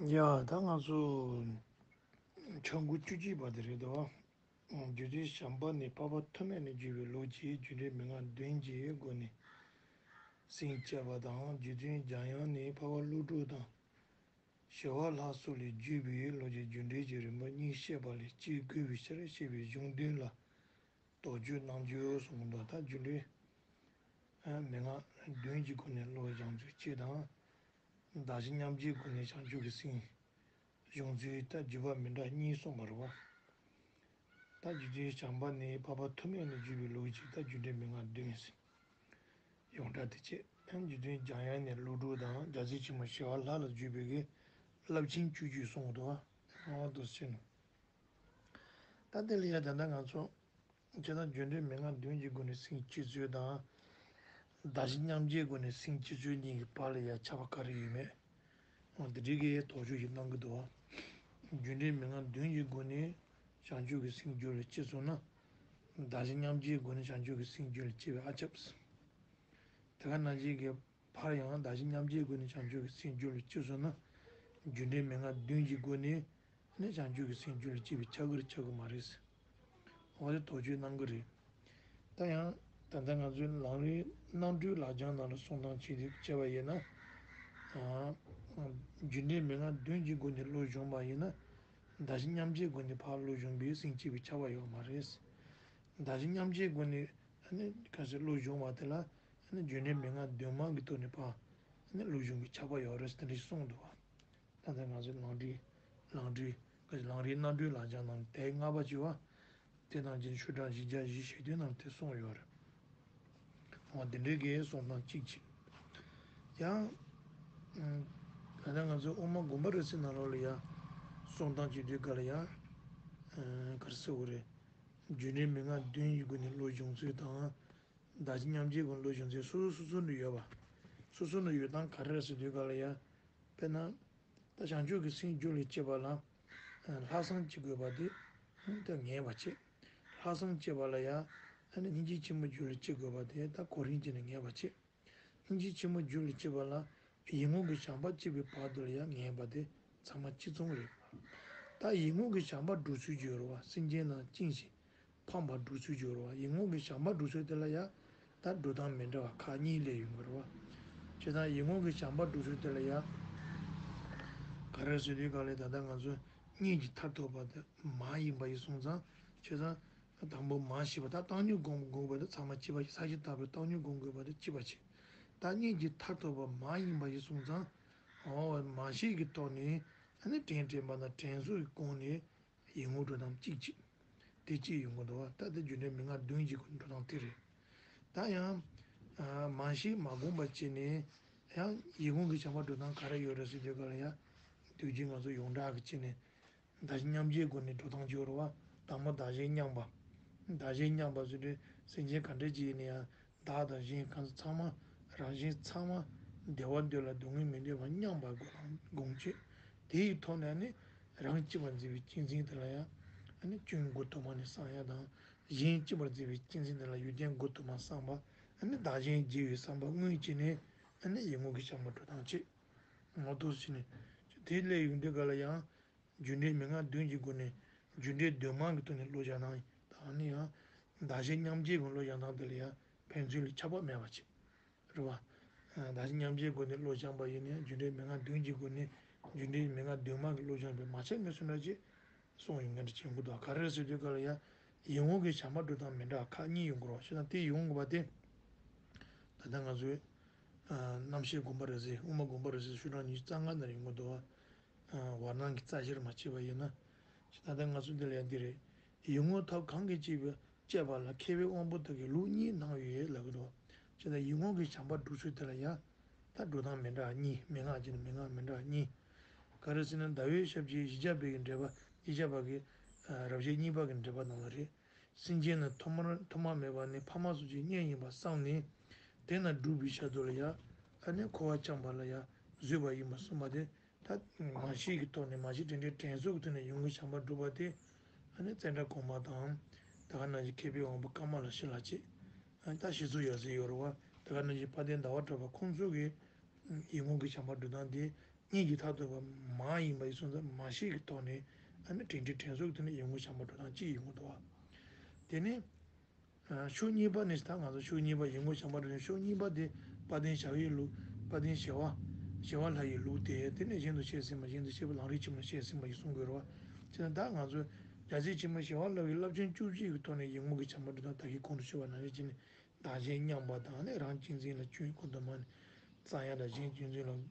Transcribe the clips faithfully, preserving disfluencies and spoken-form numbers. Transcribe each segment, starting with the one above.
ཡ། ད་ང་ཚོ་འཆར་སྒོ་བཅུ་གཅིག་པ་དེ་རེད་དོ། རྒྱུ་མཚན་བྱམས་པ་ནི་འཕགས་པ་ཐོགས་མེད་ནས་བརྗོད་པའི་ལུགས་ཀྱི་རྒྱུ་འབྲས་མན་ངག་བདུན་གྱི་སྒོ་ནས་སེམས་བསྐྱེད་པ་དང་། རྒྱུ་མཚན་འཇམ་དབྱངས་ནི་འཕགས་པ་ཀླུ་སྒྲུབ་དང་ཞི་བ་ལྷ་སོགས་ལས་བརྗོད་པའི་ལུགས་ཀྱི་རྒྱུ་འབྲས་ཀྱི་རིམ་པ་གཉིས་བཤད་པ་ལས་སྐྱེ་དགོས་པའི་ཕྱིར་ཞེས་པའི་གཞུང་དོན་ལ། དོགས་གཅོད་གནང་རྒྱུ་གསུངས་འདུག་ད་རྒྱུ་འབྲས་མན་ངག་བདུན་གྱི་སྒོ་ནས་བློ་སྦྱང་ཚུལ་གཅིག་དང་། གདགས་གཞི་མཉམ་བརྗེའི་སྒོ་ནས་བྱང་ཆུབ་ཀྱི་སེམས་སྦྱོང་ཚུལ། ད་བརྗོད་པ་མི་འདྲ་གཉིས་གསུངས་པ་རེད་པ། ད་རྒྱུ་མཚན་བྱམས་པ་ནི་འཕགས་པ་ཐོགས་མེད་ནས་བརྗོད་པའི་ལུགས་ཀྱི་ད་རྒྱུ་འབྲས་མན་ངག་བདུན་ཟེར། ཡོངས་གྲགས་དེ་བྱས། རྒྱུ་མཚན་འཇམ་དབྱངས་ནས་ཀླུ་སྒྲུབ་དང་རྒྱལ་སྲས་ཆེན་པོ་ཞི་བ་ལྷ་ལ་བརྗོད་པའི་གི་རླབས་ཆེན་བཅུ་བཅུ་གསུངས་འདུག་པ། འོ་དེ་ཟེར་ནས། ད་དེ་ལ་ཡ་ད་ལྟ་ང་ཚོ་བྱས་ན་རྒྱུ་འབྲས་མན་ངག་བདུན་གྱི་སྒོ་ནས་སེམས་བསྐྱེད་ཚུལ་དང་། གདགས་གཞི་མཉམ་བརྗེའི་སྒོ་ནས་སེམས་བསྐྱེད་ཚུལ་གཉིས་ཀྱི་བར་ལ་ཡ་ཁྱད་པར་ག་རེ་ཡོད་མེད། འོ་དེ་འདྲའི་གི་དོགས་གཅོད་ཅིག་གནང་གི་འདུག་པ། རྒྱུ་འབྲས་མན་ངག་བདུན་གྱི་སྒོ་ནས་བྱང་ཆུབ་ཀྱི་སེམས་རྒྱུད་ལ་སྐྱེས་སོང་ན། གདགས་གཞི་མཉམ་བརྗེའི་སྒོ་ནས་བྱང་ཆུབ་ཀྱི་སེམས་རྒྱུད་ལ་སྐྱེ་བའི་ཨ་ཁྱབ། དེ་ག་ནང་བཞིན་གྱི་ཕར་ཡང་གདགས་གཞི་མཉམ་བརྗེའི་སྒོ་ནས་བྱང་ཆུབ་ཀྱི་སེམས་རྒྱུད་ལ་སྐྱེས་སོང་ན། རྒྱུ་འབྲས་མན་ངག་བདུན་གྱི་སྒོ་ནས་ནི་བྱང་ཆུབ་ཀྱི་སེམས་རྒྱུད་ལ་སྐྱེ་བའི་ཁྱབ་ཀྱི་རེད་ཁྱབ་ཀྱི་མ་རེད། འོ་དེ་དོགས་གཅོད་གནང་གི་རེད། ད་ཡང་ད་ལྟ་ང་ཚོའི་ལམ་རིམ་རྣམ་གྲོལ་ལག་བཅངས་ནང་ལ་གསུང་སྟངས་བྱེད་དུས་བྱས་པ་ཡིན་ན། ཨ། རྒྱུ་འབྲས་མན་ངག་བདུན་གྱི་སྒོ་ནས་བློ་སྦྱོང་བ་ཡིན་ན། གདགས་གཞི་མཉམ་བརྗེའི་སྒོ་ནས་ཕར་བློ་སྦྱོང་བའི་སེམས་བསྐྱེད་པའི་ཁྱབ་པ་ཡོད་མ་རེད། གདགས་གཞི་མཉམ་བརྗེའི་སྒོ་ནས་ཨ་ནི་ག་ཟེར་བློ་སྦྱོང་བ་དེ་ལ་ཨ་ནི་རྒྱུ་འབྲས་མན་ངག་བདུན་མ་གི་ཐོག་ནས་ཕར་ཨ་ནི་བློ་སྦྱོང་གི་ཁྱབ་པ་ཡོད་རེད་ཟེར་དེ་འདྲ་ཞིག་གསུངས་འདུག་པ། ད་ལྟ་ང་ཚོའི་ལམ་རིམ་ལམ་རིམ་ག་ཟེར་ལམ་རིམ་རྣམ་གྲོལ་ལག་བཅངས་ནང་ནས་དེབ་ལྔ་པ་བྱས་པ། དེ་ནང་བཞིན་ཆོས་གྲགས་བཞི་བརྒྱ་བཞི་ཞེས་དོན་ནང་དེ་གསུངས་ཡོད་རེད། འོ་དེ་འདྲའི་གི་གསུང་སྟངས་གཅིག་བྱས། ཡང་། ཨ། ད་ལྟ་ང་ཚོའི་དབུ་མ་དགོངས་པ་རབ་གསལ་ནང་ལོགས་ལ་ཡང་། གསུང་སྟངས་བྱེད་དུས་ག་ལ་ཡང་། ཨ། ག་རེ་ཟེར་དགོས་རེད། རྒྱུ་འབྲས་མན་ངག་བདུན་གྱི་སྒོ་ནས་བློ་སྦྱོང་ཚུལ་དང་། གདགས་གཞི་མཉམ་བརྗེའི་སྒོ་ནས་བློ་སྦྱོང་ཚུལ་སོ་སོ་སོ་སོ་ནས་ཡོད་པ། སོ་སོ་ནས་ཡོད་སྟངས་ག་རེ་རེད་ཟེར་དུས་ག་ལ་ཡང་། དཔེར་ན། ད་བྱང་ཆུབ་ཀྱི་སེམས་རྒྱུད་ལ་སྐྱེ་བ་ལ། ལྷག་བསམ་ཅིག་དགོས་པ་དེ། ད་ངེས་པ་བྱེད། ལྷག་བསམ་སྐྱེ་བ་ལ་ཡང་། ཨ་ནི་སྙིང་རྗེ་ཆེན་པོ་རྒྱུད་ལ་སྐྱེ་དགོས་པ་དེ་ད་གོ་རིམ་བྱས་ནས་ངེས་པ་བྱེད། སྙིང་རྗེ་ཆེན་པོ་རྒྱུད་ལ་སྐྱེ་བ་ལ། ཡིད་འོང་གི་བྱམས་པ་སྐྱེ་བའི་བར་དུ་ལ་ཡང་ངེས་པ་དེ་ཚང་མ་གཅིག་མཚུངས་རེད། ད་ཡིད་འོང་གི་བྱམས་པ་སྒྲུབ་ཚུལ་གྱི་ཡོད་རེད་པ། སེམས་ཅན་ལ་བཅིངས་ཤིང་ཕངས་པ་སྒྲུབ་ཚུལ་གྱི་ཡོད་རེད་པ། ཡིད་འོང་གི་བྱམས་པ་སྒྲུབ་ཚུལ་དེ་ལ་ཡང་། ད་སྒྲུབ་སྟངས་མི་འདྲ་བ་ཁག་གཉིས་སླེབས་ཡོང་གི་རེད་པ། བྱས་ཙང་ཡིད་འོང་གི་བྱམས་པ་སྒྲུབ་ཚུལ་དེ་ལ་ཡང་། ག་རེ་ཟེར་དུས་ག་ལ་ད་ལྟ་ང་ཚོ་གཉེན་གྱི་མཐར་ཐུག་པ་དེ་མ་ཡིན་པ་ཡིན་སོང་ཙང་། བྱས་ཙང་དང་པོ་མ་ཤེས་པ་དང་བཏང་སྙོམས་སྒོམ་དགོས་པ་དེ་ཚང་མ་གཅིག་པ་ཞིག་ས་བཞི་ལྟ་བུའི་བཏང་སྙོམས་སྒོམ་དགོས་པ་དེ་གཅིག་པ་ཞིག་ད་གཉེན་གྱི་མཐར་ཐུག་པ་མ་ཡིན་པ་ཡིན་སོང་ཙང་། འོ་མ་ཤེས་ཀྱི་ཐོག་ནས་ཨ་ནི་དྲན་དྲན་པ་དང་དྲན་གསོ་གི་སྒོ་ནས། ཡིད་འོང་འགྲོ་སྟངས་གཅིག་གཅིག་དེ་གཅིག་ཡོང་གི་འདུག་པ། ད་དེ་རྒྱུ་འབྲས་མན་ངག་བདུན་གྱི་སྒོ་ནས་འགྲོ་སྟངས་དེ་རེད། ད་ཡང་། ཨ། མ་ཤེས་མ་གོམས་པ་བྱས་ནས་ཡང་ཡིད་འོང་གི་བྱམས་པ་འགྲོ་སྟངས་ག་རེ་ཡོད་རེད་ཟེར་དུས་ག་ལ་ཡང་། དུས་རྒྱུན་ང་ཚོ་ཡོངས་གྲགས་ཀྱི་བྱས་ནས་གདགས་གཞི་མཉམ་བརྗེའི་སྒོ་ནས་འགྲོ་སྟངས་ཅིག་ཡོད་རེད་པ། དང་པོ་གདགས་གཞན་མཉམ་པ། གདགས་གཞན་མཉམ་པ་ཟེར་དུས་སེམས་ཅན་ག་འདྲ་ཅིག་ཡིན་ན་ཡང་། བདག་དང་གཞན་གང་ཚང་མ། རང་གཞན་ཚང་མ། བདེ་བ་འདོད་ལ་སྡུག་བསྔལ་མི་འདོད་པ་མཉམ་པར་སྒོམ་བྱེད། དེ་ཡི་ཐོག་ནས་ནི་རང་གཅེས་པར་འཛིན་པའི་གཅེས་འཛིན་དེ་ལ་ཡང་། ཨ་ནི་སྐྱོན་དགུ་དུ་མ་ནས་སངས་ཡ་དང་། གཞན་གཅེས་པར་འཛིན་པའི་གཅེས་འཛིན་དེ་ལ་ཡོན་ཏན་དགུ་དུ་མ་སངས་པ། ཨ་ནི་བདག་གཞན་བརྗེ་བའི་བསམ་པ་མངོན་བྱས་ནས། ཨ་ནི་ཡིད་འོང་གི་བྱམས་པ་འགྲོ་སྟངས་བྱེད། ངོ་ཐོག་ཕྱིན་ནས། དེ་ལས་ཡོང་དུས་ག་ལ་ཡང་། རྒྱུ་འབྲས་མན་ངག་བདུན་གྱི་སྒོ་ནས་རྒྱུ་འབྲས་བདུན་མ་གི་ཐོག་ནས་བློ་སྦྱང་སྟངས་ཡིན། ད་ནི་ཡང་གདགས་གཞན་མཉམ་བརྗེའི་སྒོ་ནས་བློ་སྦྱང་སྟངས་དེ་ལ་ཡང་ཕན་ཚུན་ལ་ཁྱད་པར་མེད་པ་བྱེད། རེད་བ། གདགས་གཞན་མཉམ་བརྗེའི་སྒོ་ནས་བློ་སྦྱངས་པ་ཡིན་ན་ཡང་རྒྱུ་འབྲས་མན་ངག་བདུན་གྱི་སྒོ་ནས་རྒྱུ་འབྲས་མན་ངག་བདུན་མ་གི་བློ་སྦྱངས་པས་མ་ཆགས་ངེས་སུ་འདྲ་ཅེས་གསུངས་ཡོང་གི་འདྲ་བྱེད་དགོས་འདུག་ག་རེ་ཟེར་དུས་ག་ལ་ཡང་ཡིད་འོང་གི་བྱམས་པ་སྒྲུབ་སྟངས་མི་འདྲ་བ་ཁག་གཉིས་ཡོང་གི་རེད་བ། བྱས་ཙང་དེ་ཡོང་དགོས་པ་དེ། ད་ལྟ་ང་ཚོའི། རྣམ་བཤད་དགོངས་པ་རབ་གསལ། དབུ་མ་དགོངས་པ་རབ་གསལ་ཤོག་གྲངས་ཉི་ཤུ་རྩ་ལྔ་ན་ཡོང་གི་འདུག་བ། བར་སྣང་གི་རྩ་ཤེར་མ་བྱས་པ་ཡིན་ན། ད་ལྟ་ང་ཚོ་འདི་ལ་ཡང་འདི་རེད། ཡིད་འོང་ཐབས་གང་གིས་སྤྱད་པ་སྤྱད་པ་ལ་མཁས་པའི་དབང་པོ་དག་གིས་ལུགས་གཉིས་སྣང་ཡོད་ལབ་ཀྱི་འདུག་བྱས་ཙང་ཡིད་འོང་གི་བྱམས་པ་སྒྲུབ་ཚུལ་དེ་ལ་ཡང་། ད་སྒྲུབ་སྟངས་མི་འདྲ་བ་གཉིས། མན་ངག་ཅིག་ནི་མན་ངག་མི་འདྲ་བ་གཉིས། ག་རེ་ཟེར་ན་ཟླ་འོད་ཞབས་ཀྱིས་བཞི་བརྒྱ་པའི་གི་འགྲེལ་པ། བཞི་བརྒྱ་པ་གི་རབ་བྱེད་གཉིས་པ་གི་འགྲེལ་པ་ནང་ལ་རེད། སེམས་ཅན་ནི་ཐོག་མར་ཐོག་མ་མེད་པ་ནས་ཕ་མ་སོགས་ཀྱི་གཉེན་ཡིན་པར་བསམས་ནས། དེ་ན་སྒྲུབ་པའི་ཆེད་དུ་ལ་ཡང་། ཨ་ནི་འཁོར་བ་བཅངས་པ་ལ་ཡང་བཟོད་པ་ཡིན་པར་གསུངས་པ་དེ། ད་མ་ཤེས་ཀྱི་ཐོག་ནས་མ་ཤེས་དྲན་དྲན་དྲན་གསོ་གི་ཐོག་ནས་ཡིད་འོང་གི་བྱམས་པ་སྒྲུབ་པ་དེ། ཨ་ནི་ཙནྡྲ་གོ་མ་དང་། ད་ག་ནང་བཞིན་མཁས་པའི་དབང་པོ་ཀ་མ་ལ་ཤཱི་ལ་བཅས། ཨ་ནི་ད་ཞེ་ཚོགས་ཡབ་སྲས་ཡོད་རེད་བ། ད་ག་ནང་བཞིན་དཔལ་ལྡན་ཟླ་བ་གྲགས་པ་ཁོང་ཚོ་གིས། ཡིད་འོང་གི་བྱམས་པ་སྒྲུབ་སྟངས་དེ། གཉིས་ཀྱི་མཐར་ཐུག་པ་མ་ཡིན་པ་ཡིན་སོང་ཙང་མ་ཤེས་ཀྱི་ཐོག་ནས་ཨ་ནི་དྲན་འཕྲིན་དྲན་གསོ་གི་ཐོག་ནས་ཡིད་ངོ་བྱམས་པ་སྒྲུབ་སྟངས་གཅིག་ཡོང་གི་འདུག་བ། དེ་ནས། ཕྱོགས་གཉིས་པ་ནི་ད་ང་ཚོ་ཕྱོགས་གཉིས་པ་ཡིད་ངོ་བྱམས་པ་སྒྲུབ་ནས་ཕྱོགས་གཉིས་པ་དེ་དཔལ་ལྡན་བྱ་བའི་ལུགས། དཔལ་ལྡན་བྱེ་བ། བྱེ་བ་ལྷ་ཡི་ལུགས་དེ། དེ་ནས་གཞན་དུ་བཤད་ཟིན་པ། གཞན་དུ་བཤད་པ་ལམ་རིམ་ཆེན་མོ་ལ་བཤད་ཟིན་པ་ཡིན་གསུང་དགོས་རེད་བ། བྱས་ན་ད་ང་ཚོ་རྒྱལ་སྲས་ཆེན་པོ་ཞི་བ་ལྷ་གི་རླབས་ཆེན་བཅུ་གཅིག་གི་ཐོག་ནས་ཡིད་ངོ་གི་བྱམས་པ་སྒྲུབ་སྟངས་ད་གིན་གོང་དུ་ཞུས་པ་ནང་བཞིན་བྱས་ནས་བདག་གཞན་མཉམ་པ་དང་ནི་རང་གཅེས་འཛིན་ལ་སྐྱོན་ཁོ་ཐག་མ་ནི་རྩ་ཡ་དང་གཞན་གཅེས་འཛིན་ལ་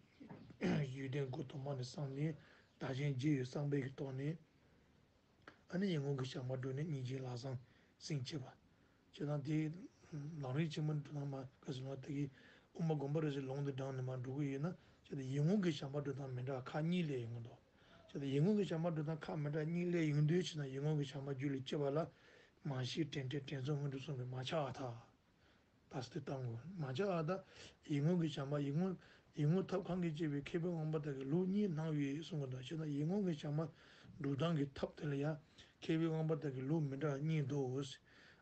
ཡོན་ཏན་ཁོ་ཐག་མ་ནི་བསམ་ནས་བདག་གཞན་བརྗེ་བའི་བསམ་པའི་གི་ཐོག་ནས། ཨ་ནི་ཡིད་ངོ་གི་བྱམས་པ་སྒྲུབ་ནས་སྙིང་རྗེའི་ལམ་བཟང་སེམས་བསྐྱེད་པ། བྱས་ཙང་དེ་ལམ་རིམ་ཆེན་མོ་སྒྲུབ་སྟངས་མ་ག་ཟེར་ན་ད་གིན་དབུ་མ་དགོངས་པ་རབ་གསལ་ལུང་དུ་དྲངས་ནས་མར་འགྲོ་གི་ཡོད་ན། བྱས་ཙང་ཡིད་ངོ་གི་བྱམས་པ་སྒྲུབ་སྟངས་མི་འདྲ་ཁག་གཉིས་སླེབས་ཡོང་གི་འདུག་བྱས་ཙང་ཡིད་ངོ་གི་བྱམས་པ་སྒྲུབ་སྟངས་ཁག་མི་འདྲ་གཉིས་སླེབས་ཡོང་དུས། བྱས་ཙང་ཡིད་ངོ་གི་བྱམས་པ་རྒྱུད་ལ་སྐྱེ་བ་ལ། མ་ཤེས་དྲན་འཕྲིན་དྲན་གསོ་སྔོན་དུ་སོང་བའི་མ་ཆགས་པར་ཐལ། ད་སྟེ་བཏང་དགོས། མ་ཆགས་པར་ཐལ། ཡིད་ངོ་གི་བྱམས་པ། ཡིད་ངོ་ཡིད་ངོ་ཐབས་གང་གིས་བསྐྱེད་པའི་མཁས་པའི་དབང་པོ་དག་གིས་ལུགས་གཉིས་སྣང་བའི་གསུང་གི་འདུག་བྱས་ན་ཡིད་ངོ་གི་བྱམས་པ་སྒྲུབ་སྟངས་ཀྱི་ཐབས་དེ་ལ་ཡང་མཁས་པའི་དབང་པོ་དག་གིས་ལུགས་མི་འདྲ་བ་གཉིས་འདུག་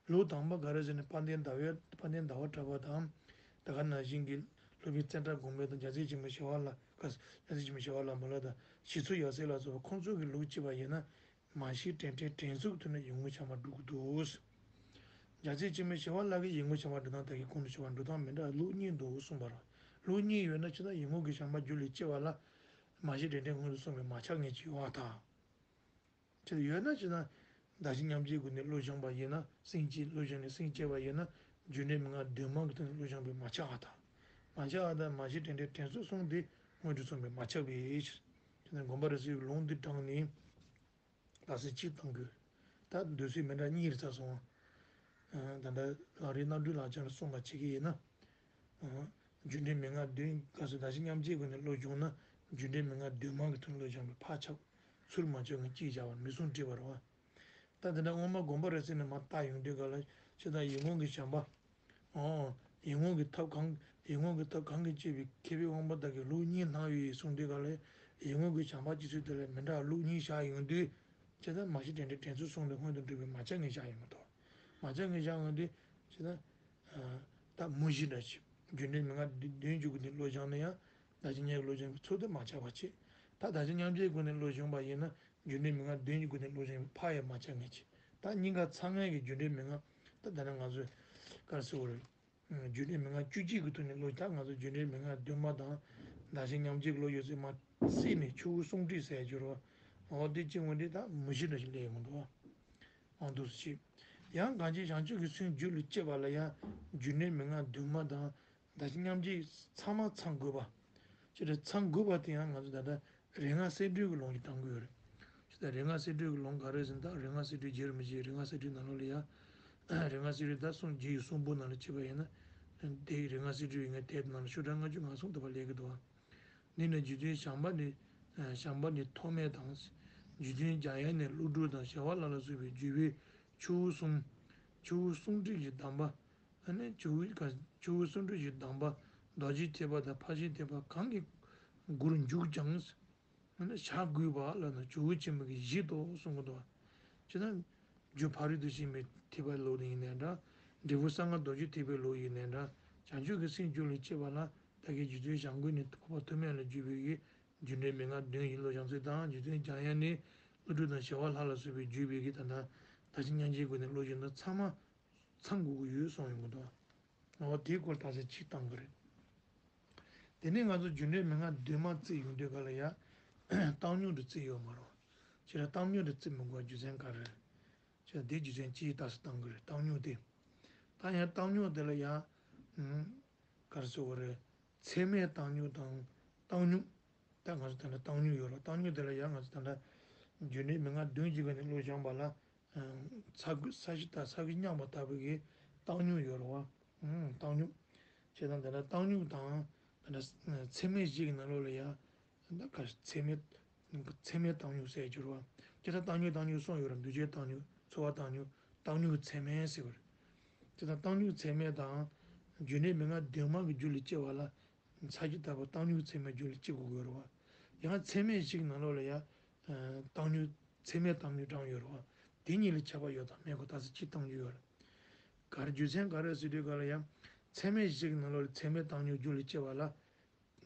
ལུགས་དང་པོ་ག་རེ་ཟེར་ན་དཔལ་ལྡན་ཟླ་བའི་དཔལ་ལྡན་ཟླ་བ་གྲགས་པ་དང་། ད་ག་ནང་བཞིན་གྱི་སློབ་དཔོན་ཙནྡྲ་དགོངས་པ་དང་རྒྱལ་སྲས་ཆེན་པོ་ཞི་བ་ལྷ། རྒྱལ་སྲས་ཆེན་པོ་ཞི་བ་ལྷ་མ་ལ་དང་ཞི་འཚོ་ཡབ་སྲས་ལ་སོགས་པ་ཁོང་ཚོ་གི་ལུགས་བྱས་པ་ཡིན་ན། མ་ཤེས་དྲན་འཕྲིན་དྲན་གསོ་གི་ཐོག་ནས་ཡིད་ངོ་བྱམས་པ་སྒྲུབ་ཀྱི་འདུག་རྒྱལ་སྲས་ཆེན་པོ་ཞི་བ་ལྷ་གིས་ཡིད་ངོ་བྱམས་པ་སྒྲུབ་སྟངས་ད་གིན་གོང་དུ་ཞུས་པ་སྒྲུབ་སྟངས་མི་འདྲ་ལུགས་གཉིས་འདུག་གསུངས་པ་རེད། ལུགས་གཉིས་ཡོད་ན་བྱས་ན་ཡིད་ངོ་གི་བྱམས་པ་རྒྱུད་ལ་སྐྱེ་བ་ལ། མ་ཤེས་དྲན་འཕྲིན་སྔོན་དུ་སོང་བའི་མ་ཆགས་ངེས་ཀྱི་ཡོད་པར་ཐལ། བྱས་ཡོད་ན་བྱས་ན། བདག་གཞན་མཉམ་བརྗེའི་སྒོ་ནས་བློ་སྦྱོང་བ་ཡིན་ན། སེམས་བསྐྱེད་བློ་སྦྱོང་ནས་སེམས་བསྐྱེད་པ་ཡིན་ན། རྒྱུ་འབྲས་མན་ངག་འདུས་མ་གི་ཐོག་ནས་བློ་སྦྱོང་བའི་མ་ཆགས་པར་ཐལ། མ་ཆགས་པར་ཐལ། མ་ཤེས་དྲན་འཕྲིན་དྲན་གསོ་གསུམ་དེ་སྔོན་དུ་སོང་བའི་མ་ཆགས་པའི་ཕྱིར། བྱས་ན་དགོངས་པ་རབ་གསལ་ལུང་འདི་དྲངས་ནས། ད་ཟེར་གཅིག་བཏང་དགོས། ད་འདོད་ཚུལ་མི་འདྲ་གཉིས་རེད་ཚར་སོང་། ཨ། ད་ལྟ་ལམ་རིམ་རྣམ་འགྲེལ་ལག་ཆ་ལ་སོང་བ་བྱེད་ཀྱི་ཡིན་ན། ཨ། རྒྱུ་འབྲས་མན་ངག་འདུས། གལ་སྲིད་བདག་གཞན་མཉམ་བརྗེའི་སྒོ་ནས་བློ་སྦྱོང་ན། རྒྱུ་འབྲས་མན་ངག་འདུས་མ་གི་ཐོག་ནས་བློ་སྦྱོང་བའི་ཕར་ཁྱབ། ཚུར་མ་ཁྱབ་ངེས་ཀྱི་བྱ་བ་མི་གསུང་བྲིས་པ་རེད་བ། ད་དེ་འདྲ་དབུ་མ་དགོངས་པ་རབ་གསལ་ནས་མར་བལྟ་ཡོང་དུས་ག་ལ་ཇི་ལྟར་ཡིད་ངོ་གི་བྱམས་པ། ཨོ། ཡིད་ངོ་གི་ཐབས་གང་ཡིད་ངོ་གི་ཐབས་གང་གིས་བསྐྱེད་པའི་མཁས་པའི་དབང་པོ་དག་གིས་ལུགས་གཉིས་སྣང་བའི་གསུང་དུས་ག་ལ་ཡིད་ངོ་གི་བྱམས་པ་སྐྱེ་ཚུལ་དེ་ལ་མི་འདྲ་བ་ལུགས་གཉིས་བཞག་ཡོང་དུས། ཇི་ལྟར་མ་ཤེས་དྲན་འཕྲིན་དྲན་གསོ་གསུམ་དེ་སྔོན་དུ་འགྲོ་བའི་མ་ཆགས་ངེས་བཞག་ཡོང་གི་འདུག་མ་ཆགས་ངེས་བཞག་ཡོང་དུས་ཇི་ལྟར། ད་མུ་བཞི་འདྲ་ཞིག་རྒྱུ་འབྲས་མན་ངག་འདུས་འདུས་འཇུག་གི་བློ་སྦྱང་ན་ཡང་བདག་གཞན་གཉིས་ཀྱི་བློ་སྦྱང་གི་ཚུལ་དེ་མ་ཆགས་པ་བྱེད། ད་བདག་གཞན་མཉམ་བརྗེའི་སྒོ་ནས་བློ་སྦྱོང་བ་ཡིན་ན། རྒྱུ་འབྲས་མན་ངག་འདུས་འཇུག་གི་བློ་སྦྱོང་གི་ཕར་ཡང་མ་ཆགས་ངེས་བྱེད། ད་གཉིས་ཀ་ཚང་ངེས་ཀྱི་རྒྱུ་འབྲས་མན་ངག་ད་ད་ནི་ང་ཚོས་ག་རེ་ཟེར་དགོས་རེད། རྒྱུ་འབྲས་མན་ངག་བཅུ་གཅིག་གི་ཐོག་ནས་བློ་ད་ང་ཚོ་རྒྱུ་འབྲས་མན་ངག་འདུས་མ་དང་། བདག་གཞན་མཉམ་བརྗེ་གི་བློ་ཡོད་ཚད་མ་བསྲེས་ནས་ཆོས་སྐུ་གསུང་ཐུགས་ཟེར་རྒྱུ་རེད་བ། འོ་དེ་གཅིག་འོ་འདི་ད་མུ་བཞི་འདྲ་ཞིག་སླེབས་ཡོང་གི་འདུག་བ། འོ་འདུག་སེ་བྱེད། ཡང་གང་ཅི་བྱང་ཆུབ་ཀྱི་སེམས་རྒྱུད་ལ་སྐྱེ་བ་ལ་ཡང་རྒྱུ་འབྲས་མན་ངག་འདུས་མ་དང་། བདག་གཞན་མཉམ་བརྗེ་ཚང་མ་ཚང་དགོས་པ། ཅི་སྟེ་ཚང་དགོས་པ་དེ་ཡང་ང་ཚོ་ད་ལྟ་རིགས་ལྔ་གསེར་སྒྲོས་ཀྱི་ལུང་གིས་དྲངས་ཀྱི་ཡོད་རེད། ཅི་ད་རིགས་ལྔ་གསེར་སྒྲོས་ཀྱི་ལུང་ག་རེ་ཟེར་ན། ད་རིགས་ལྔ་གསེར་སྒྲོས་རྗེ་རིན་པོ་ཆེའི་རིགས་ལྔ་གསེར་སྒྲོས་ནང་ལོགས་ལ་ཡང་། རིགས་ལྔ་གསེར་སྒྲོས་ད་གསུང་རྗེ་ཡི་གསུང་འབུམ་ནང་ལ་བྱས་པ་ཡིན་ན། དེའི་རིགས་ལྔ་གསེར་སྒྲོས་ཡི་ངའི་དེབ་ནང་ལ་ཤོག་གྲངས་ལྔ་བཅུ་ང་གསུམ་དུ་བ་སླེབས་ཀྱི་འདུག་བ། འདི་ནི་རྗེ་བཙུན་བྱམས་པ་ནི། བྱམས་པ་ནི་ཐོགས་མེད་དང་། རྗེ་བཙུན་འཇམ་དབྱངས་ནི་ཀླུ་སྒྲུབ་དང་། ཞི་བ་ལྷ་ལ་སོགས་པའི་བརྒྱུད་པའི་ཆུ་བོ་གསུམ། ཆུ་བོ་གསུམ་སྒྲིལ་གྱི་གདམས་པ། ཨ་ནི་ཆུ་བོ་ག་ཆུ་བོ་གསུམ་སྒྲིལ་གྱི་གདམས་པ། རྡོ་རྗེ་ཐེག་པ་དང་ཕར་ཕྱིན་ཐེག་པ་གང་གི་མགུར་མཇུག་ཀྱང་། ཨ་ནི་བྱ་དགོས་པ་ལ་ནི་ཇོ་བོ་ཆེན་པོ་གི་གཞི་ཏོ་གསུང་གི་འདུག་བ། ཅེ་ན། རྒྱུ་ཕ་རོལ་ཏུ་ཕྱིན་པའི་ཐེག་པའི་ལུགས་ཡིན་ནའི་འདྲ། འབྲས་བུ་གསང་སྔགས་རྡོ་རྗེ་ཐེག་པའི་ལུགས་ཡིན་ནའི་འདྲ། བྱང་ཆུབ་ཀྱི་སེམས་རྒྱུད་ལ་སྐྱེ་བ་ལ་ད་གིན་རྗེ་བཙུན་བྱམས་མགོན་ནི་འཕགས་པ་ཐོགས་མེད་ལ་བརྒྱུད་པའི་གི་རྒྱུ་འབྲས་མན་ངག་བདུན་ཡི་བློ་སྦྱང་ཚུལ་དང་། རྗེ་བཙུན་འཇམ་དབྱངས་ནི་ཀླུ་སྒྲུབ་དང་ཞི་བ་ལྷ་ལ་སོགས་པའི་བརྒྱུད་པའི་གི་ད་ལྟ་བདག་གཞན་མཉམ་བརྗེའི་སྒོ་ནས་བློ་སྦྱོང་དང་ཚང་མ་ཚང་དགོས་ཀྱི་ཡོད་གསུངས་ཡོང་གི་འདུག་འོ་དེའི་སྐོར་ད་ཆ་ཅིག་བཏང་གི་རེད། དེ་ནས་ང་ཚོ་རྒྱུ་འབྲས་མན་ངག་བདུན་མ་བརྩི་ཡོང་དུས་ག་ལ་ཡ། བཏང་སྙོམས་དུ་བརྩི་ཡོད་མ་རེད། ཁྱེད་རང་བཏང་སྙོམས་དུ་བརྩི་མི་དགོས་རྒྱུ་མཚན་ག་རེ་རེད། ཁྱེད་རང་དེ་རྒྱུ་མཚན་ཅིའི་རྟགས་སུ་བཏང་གི་རེད། བཏང་སྙོམས་དེ། ད་ཡང་བཏང་སྙོམས་དེ་ལ་ཡ། ཨུམ། ག་རེ་ཟེར་དགོས་རེད། ཚད་མས་བཏང་སྙོམས་དང་། བཏང་སྙོམས། ད་ང་ཚོ་ད་ལྟ་བཏང་སྙོམས་ཡོད་རེད། བཏང་སྙོམས་དེ་ལ་ཡ་ང་ཚོ་ད་ལྟ། རྒྱུ་འབྲས་མན་ངག་བདུན་གྱི་སྒོ་ནས་བློ་སྦྱངས་པ་ལ། ཚ་གི་ས་གཞི་ལྟ་ས་གི་མཉམ་པ་ལྟ་བུ་གི་བཏང་སྙོམས་ཡོད་རེད་བ། ཨང་། བཏང་སྙོམས། བྱས་ཙང་དེ་ལ་བཏང་སྙོམས་དང་། དེ་ལ་ཚད་མས་གཞི་གི་ནང་ལོགས་ལ་ཡ། ད་ག་ཚད་མས། ཚད་མས་བཏང་སྙོམས་ཟེར་གྱི་རེད་བ། བྱས་ཙང་བཏང་སྙོམས་བཏང་སྙོམས་གསུམ་ཡོད་རེད། འདུ་བྱེད་བཏང་སྙོམས། ཚོར་བ་བཏང་སྙོམས། བཏང་སྙོམས་ཀྱི་ཚད་མས་ཟེར་བ་རེད། བྱས་ཙང་བཏང་སྙོམས་ཀྱི་ཚད་མས་དང་། རྒྱུ་འབྲས་མན་ངག་བདུན་མ་གི་རྒྱུད་ལ་སྐྱེ་བ་ལ། ཚ་གྱི་ལྟ་བུ་བཏང་སྙོམས་ཚད་མའི་རྒྱུད་ལ་སྐྱེ་དགོས་ཀྱི་ཡོད་རེད་བ། ཡང་ཚད་མས་གཞི་གི་ནང་ལོགས་ལ་ཡ། བཏང་སྙོམས་ཚད་མས་བཏང་སྙོམས་དྲངས་ཡོད་རེད་བ། དེ་གཉིས་ལ་ཁྱད་པར་ཡོད་དང་མེད་ཁོ་ཐག་ཚད་ཅིག་བཏང་རྒྱུ་ཡོད་རེད། ག་རེ་རྒྱུ་མཚན་ག་རེ་ཟེར་དུས་ག་ལ་ཡ། ཚད་མས་གཞི་གི་ནང་ལོགས་ལ་ཚད་མས་བཏང་སྙོམས་རྒྱུད་ལ་སྐྱེ་བ་ལ།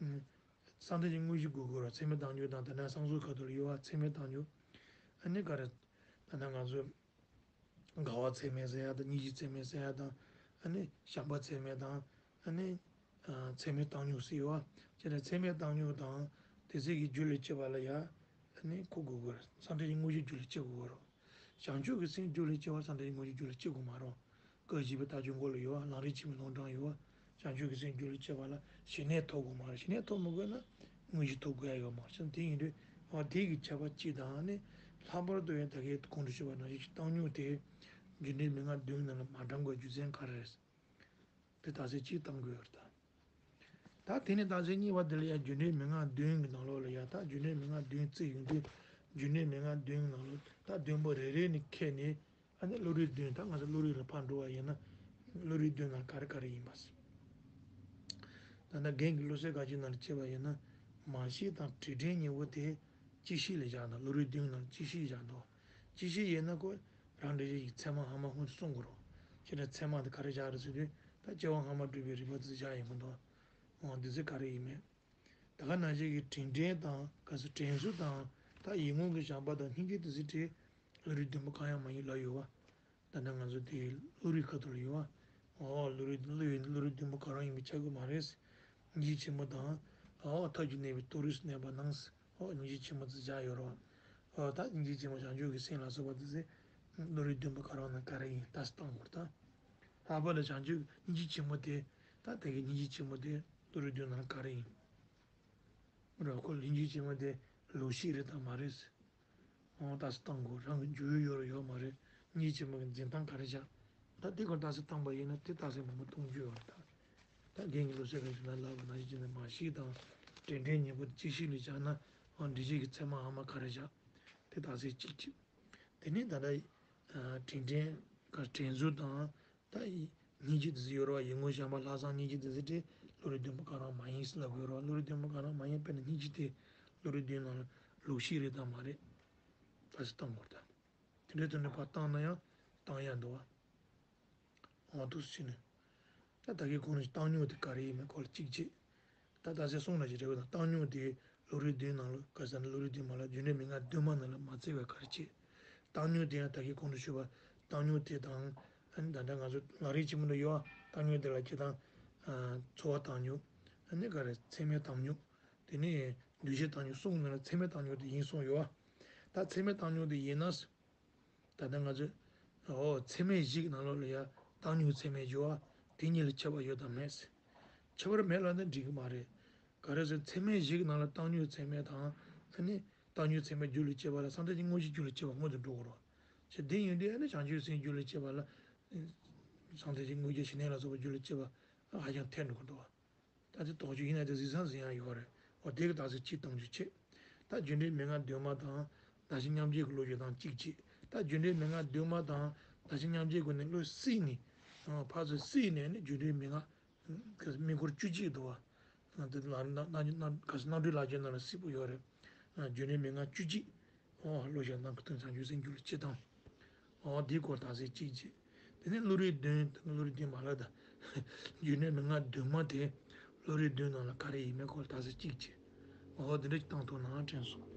བསམ་གཏན་གྱི་དངོས་གཞི་དགོས་དགོས་ར། ཚད་མའི་བཏང་སྙོམས་དང་། དེ་ནས་བསམ་གཟུགས་ཁ་ཐུག་ལ་ཡོད་པ་ཚད་མའི་བཏང་སྙོམས། ཨ་ནི་ག་རེ། ད་ནང་ང་ཚོ་འགལ་བ་ཚད་མའི་ཟེར་ཡ་དང་། སྙིང་རྗེ་ཚད་མའི་ཟེར་ཡ་དང་། ཨ་ནི་བྱམས་པ་ཚད་མའི་དང་། ཨ་ནི་ཚད་མའི་བཏང་སྙོམས་ཟེར་ཡོད་པ། བྱས་ན་ཚད་མའི་བཏང་སྙོམས་དང་དེ་ཚོ་གི་རྒྱུ་ལ་སྐྱེ་བ་ལ་ཡ། ཨ་ནི་ཁོ་དགོས་དགོས་ར། བསམ་གཏན་གྱི་དངོས་གཞི་རྒྱུ་ལ་སྐྱེ་དགོས་ར། བྱང་ཆུབ་ཀྱི་སེམས་རྒྱུ་ལ་སྐྱེ་བ་བསམ་གཏན་གྱི་དངོས་གཞི་རྒྱུ་ལ་སྐྱེ་དགོས་མ་རེད། སྐབས་བཞི་པའི་ལྟ་སྤྱོད་འགོ་ལ་ཡོད་པ། ལམ་རིམ་ཆེན་མོའི་ལུང་དྲངས་ཡོད་པ། བྱང་ཆུབ་ཀྱི་སེམས་རྒྱུ་ལ་སྐྱེ་བ་ལ་ཞི་གནས་ཐོབ་དགོས་མ་རེད། ཞི་གནས་ཐོབ་མི་དགོས་ན་དངོས་གཞི་ཐོབ་དགོས་ཡ་ཡོད་མ་རེད། དེ་ཡིན་དུས་འོ་དེ་གི་ཁྱད་པར་གཅིག་དང་། ཨ་ནི་ལྷག་པར་དུ་ཡང་ད་གིན་གོང་དུ་ཞུས་པ་ནང་བཞིན་བཏང་སྙོམས་དེ་རྒྱུ་འབྲས་མན་ངག་བདུན་ནང་ལ་མ་དྲངས་དགོས་རྒྱུ་མཚན་ག་རེ་རེད། དེ་རྟགས་གསལ་གཅིག་བཏང་དགོས་ཡོད་རེད་ད། ད་དེ་ནས་རྟགས་གསལ་གཉིས་པ་དེ་ལ་ཡང་རྒྱུ་འབྲས་མན་ངག་བདུན་གྱི་ནང་ལོགས་ལ་ཡ། ད་རྒྱུ་འབྲས་མན་ངག་བདུན་བརྩིས་ཡོང་དུས། རྒྱུ་འབྲས་མན་ངག་བདུན་གྱི་ནང་ལོགས་ད་བདུན་པོ་རེ་རེ་ནས་ཁྱེར་ནས། ཨ་ནི་བློ་རིག་བདུན། ད་ང་ཚོ་བློ་རིག་ལ་ཕར་འགྲོ་བ་ཡིན་ན། བློ་རིག་བདུན་ནང་ག་རེ་ག་རེ་ཡིན་པ་ཟེར། ད་ལྟ་རྒན་གྱི་བློ་གསལ་དགའ་སྐྱིད་ནང་ལ་བྱས་པ་ཡིན་ན། མ་ཤེས་དང་དྲི་བྲལ་གཉིས་པོ་དེ་གཅིག་ཤེས་ལ་བཞག་འདུག། བློ་རིག་བདུན་ནང་གཅིག་ཤེས་བཞག་འདུག། གཅིག་ཤེས་ཡིན་ན་ཁོ་རང་འགྲེལ་བཤད་ཀྱི་ཚད་མ་སྔ་མ་སྔོན་དུ་གསུང་དགོས་རེད། བྱས་ན་ཚད་མ་དེ་ག་རེ་བཞག་རེད་ཟེར་དུས། ད་སྐྱེ་བ་སྔ་མ་སྒྲུབ་པའི་རིགས་པ་དེ་ཚོ་བཞག་ཡོང་གི་འདུག། འོ་འདི་ཚོ་ག་རེ་ཡིན་མིན། ད་ག་ནང་བཞིན་གྱི་དྲན་འདྲེན་དང་། ག་ཚོད་དྲན་གསོ་དང་། ད་ཡིད་ངོ་གི་བྱམས་པ་དང་སྙིང་རྗེ་དེ་ཚོའི་གྲས་བློ་རིག་བདུན་པོ་གང་ཡང་མ་ཡིན་ལབ་ཡོད་པ། ད་ལྟ་ང་ཚོ་དེ་བློ་རིག་ཁ་ཐུག་ལ་ཡོད་པ། འོ་བློ་རིག་བློ་ཡིན་བློ་རིག་བདུན་པོ་གང་རུང་ཡིན་པས་ཁྱབ་ཀྱི་མ་རེད། སྙིང་རྗེ་ཆེན་པོ་དང་། འོ་ཐབས་ཀྱིས་གནས་པའི་མཐོ་རིས་སུ་གནས་པ་རྣམས། འོ་སྙིང་རྗེ་ཆེན་པོ་དེ་བཞག་ཡོད་རེད་པ། འོ་ད་སྙིང་རྗེ་ཆེན་པོ་བྱང་ཆུབ་ཀྱི་སེམས་ལ་སོགས་པ་དེ་ཚོ་བློ་རིག་བདུན་པོ་གང་རུང་ནང་ག་རེ་ཡིན་རྟགས་གསལ་བཏང་དགོས་རེད་ད། ལྷག་པར་དུ་བྱང་ཆུབ་སྙིང་རྗེ་ཆེན་པོ་དེ། ད་དེ་གི་སྙིང་རྗེ་ཆེན་པོ་དེ་བློ་རིག་བདུན་ནང་ག་རེ་ཡིན། རོ་ཁོ་སྙིང་རྗེ་ཆེན་པོ་དེ་ལོག་ཤེས་རེད་དམ་མ་རེད། འོ་རྟགས་གསལ་བཏང་དགོས། རང་གི་འཇུག་ཡུལ་ཡོད་རེད་ཡོད་མ་རེད། སྙིང་རྗེ་ཆེན་པོ་གི་འཛིན་སྟངས་ག་རེ་བྱ། ད་དེ་སྐོར་རྟགས་གསལ་བཏང་པ་ཡིན་ན་དེ་རྟགས་གསལ་མང་པོ་གཏོང་རྒྱུ་ཡོད་རེད་ད། ད་རྒན་གྱི་བློ་གསལ་དགའ་སྐྱིད་ནང་ལབ་པ་ནང་བཞིན་བྱས་ན་མ་ཤེས་དང་དྲན་འདྲེན་གཉིས་པོ་གཅིག་ཤེས་ལ་བཞག་ན། འོ་འགྲེལ་བཤད་ཀྱི་ཚད་མ་སྔ་མ་ག་རེ་བྱ། དེ་རྟགས་གསལ་གཅིག་གཅིག། དེ་ནས་ད་ལྟ་དྲན་འདྲེན་ག་དྲན་གསོ་དང་། ད་སྙིང་རྗེ་དེ་ཚོ་ཡོད་རེད་པ། ཡིད་ངོ་བྱམས་པ་ལྷག་བསམ་སྙིང་རྗེ་དེ་ཚོ་དེ་བློ་རིག་བདུན་པོ་གང་རུང་མ་ཡིན་ཟེར་ལབ་དགོས་རེད་པ། བློ་རིག་བདུན་པོ་གང་རུང་མ་ཡིན། དཔེར་ན་སྙིང་རྗེ་དེ་བློ་རིག་བདུན་ནང་ལ་ལོག་ཤེས་རེད་དམ་མ་རེད། རྟགས་གསལ་བཏང་དགོས་རེད་ད། དེ་འདྲའི་དོན་ནས་ཕར་བཏང་ན་ཡང་བཏང་ཡ་འདུག་པ། འོ་འདུག་སེ་བྱས་ནས། ད་ད་གིན་གོང་ནས་བཏང་སྙོམས་དེ་ག་རེ་ཡིན་མིན་སྐོར་ལ་གཅིག་བྱས། ད་རྟགས་གསལ་གསུངས་ན་ཅི་རེད་པ། ད་བཏང་སྙོམས་དེ་བློ་རིག་བདུན་ནང་ལ། ག་ཟེར་ན་བློ་རིག་བདུན་མ་ལ་རྒྱུ་འབྲས་མན་ངག་བདུན་མ་ནང་ལ་མ་བརྩི་བ་ག་རེ་བྱས། བཏང་སྙོམས་དེ་ཡང་ད་གིན་གོང་དུ་ཞུས་པ། བཏང་སྙོམས་དེ་དང་། ཨ་ནི་ད་ལྟ་ང་ཚོ་ལམ་རིམ་ཆེན་མོ་ལ་ཡོད་པ། བཏང་སྙོམས་དེ་ལ་སྤྱིར་བཏང་། ཨ་ཚོར་བ་བཏང་སྙོམས། ཨ་ནི་ག་རེ། ཚད་མའི་བཏང་སྙོམས། དེ་ནས་འདུ་བྱེད་བཏང་སྙོམས་གསུམ་ནང་ལ་ཚད་མའི་བཏང་སྙོམས་དེ་ཡིན་གསུངས་ཡོད་པ། ད་ཚད་མའི་བཏང་སྙོམས་དེ་ཡིན་ན། ད་ལྟ་ང་ཚོས། འོ་ཚད་མའི་གཞི་གི་ནང་ལོགས་ལ་ཡ་བཏང་སྙོམས་ཚད་མའི་སྦྱོར་བ་དེ་གཉིས་ལ་ཁྱད་པར་ཡོད་དམ་མེད་ཟེར། ཁྱད་པར་མེད་ལབ་ན་འགྲིག་གི་མ་རེད། ག་རེ་ཟེར། ཚད་མའི་གཞི་གི་ནང་ལ་བཏང་སྙོམས་ཚད་མའི་དང་། ཨ་ནི་བཏང་སྙོམས་ཚད་མའི་རྒྱུ་ལ་སྐྱེ་བ་ལ་བསམ་གཏན་གྱི་དངོས་གཞི་རྒྱུ་ལ་སྐྱེ་བ་སྔོན་དུ་འགྲོ་དགོས་རེད། བྱས་དེ་ཡིན་དུས་ཨ་ནི་བྱང་ཆུབ་སེམས་རྒྱུ་ལ་སྐྱེ་བ་ལ། བསམ་གཏན་གྱི་དངོས་གཞི་ཞི་གནས་ལ་སོགས་པའི་རྒྱུ་ལ་སྐྱེ་བ་ཧ་ཅང་ཐལ་འགྲོ་གི་འདུག་པ། ད་དེ་དོགས་གཅོད་ཡིན་ན་དེ་གཟིགས་སམ་གཟིགས་ཡག་ཡོད་རེད། འོ་དེ་གི་རྟགས་གསལ་གཅིག་བཏང་རྒྱུ་བྱས། ད་རྒྱུ་འབྲས་མན་ངག་བདུན་མ་དང་། བདག་གཞན་མཉམ་བརྗེ་གི་བློ་སྦྱོང་དང་གཅིག་བྱས། ད་རྒྱུ་འབྲས་མན་ངག་བདུན་མ་དང་བདག་གཞན་མཉམ་བརྗེ་སྒོ་ནས་བློ་བསྲེས་ནས། ཨ་ཕར་ཚུར་བསྲེས་ནས་ནི་རྒྱུ་འབྲས་མན་ངག་གི་དམིགས་སྐོར་བཅུ་གཅིག་འདུག་པ། ཨ་དེ་ལ་རྣམ་རྣམ་རྣམ་ག་ས་རྣམ་འགྲེལ་ལག་འཁྱེར་ནང་ལ་གཟིགས་པོ་ཡོད་རེད། ཨ་རྒྱུ་འབྲས་མན་ངག་བཅུ་གཅིག། ཨོ་བློ་བཞག་ནམ་མཁའི་མཐའ་བྱང་ཆུབ་སེམས་རྒྱུད་ལ་སྐྱེ་དང་། ཨོ་དེའི་སྐོར་རྟགས་གསལ་གཅིག་བྱས། དེ་ནས་བློ་རིག་བདུན། བློ་རིག་བདུན་མ་ལབ་ད། རྒྱུ་འབྲས་མན་ངག་བདུན་མ་དེ་བློ་རིག་བདུན་ནང་ལ་ག་རེ་ཡིན་མིན་སྐོར་རྟགས་གསལ་གཅིག་བྱས། ཨོ་དེ་འདྲ་ཞིག་བཏང་ཐུབ་ན་དྲན་སོང་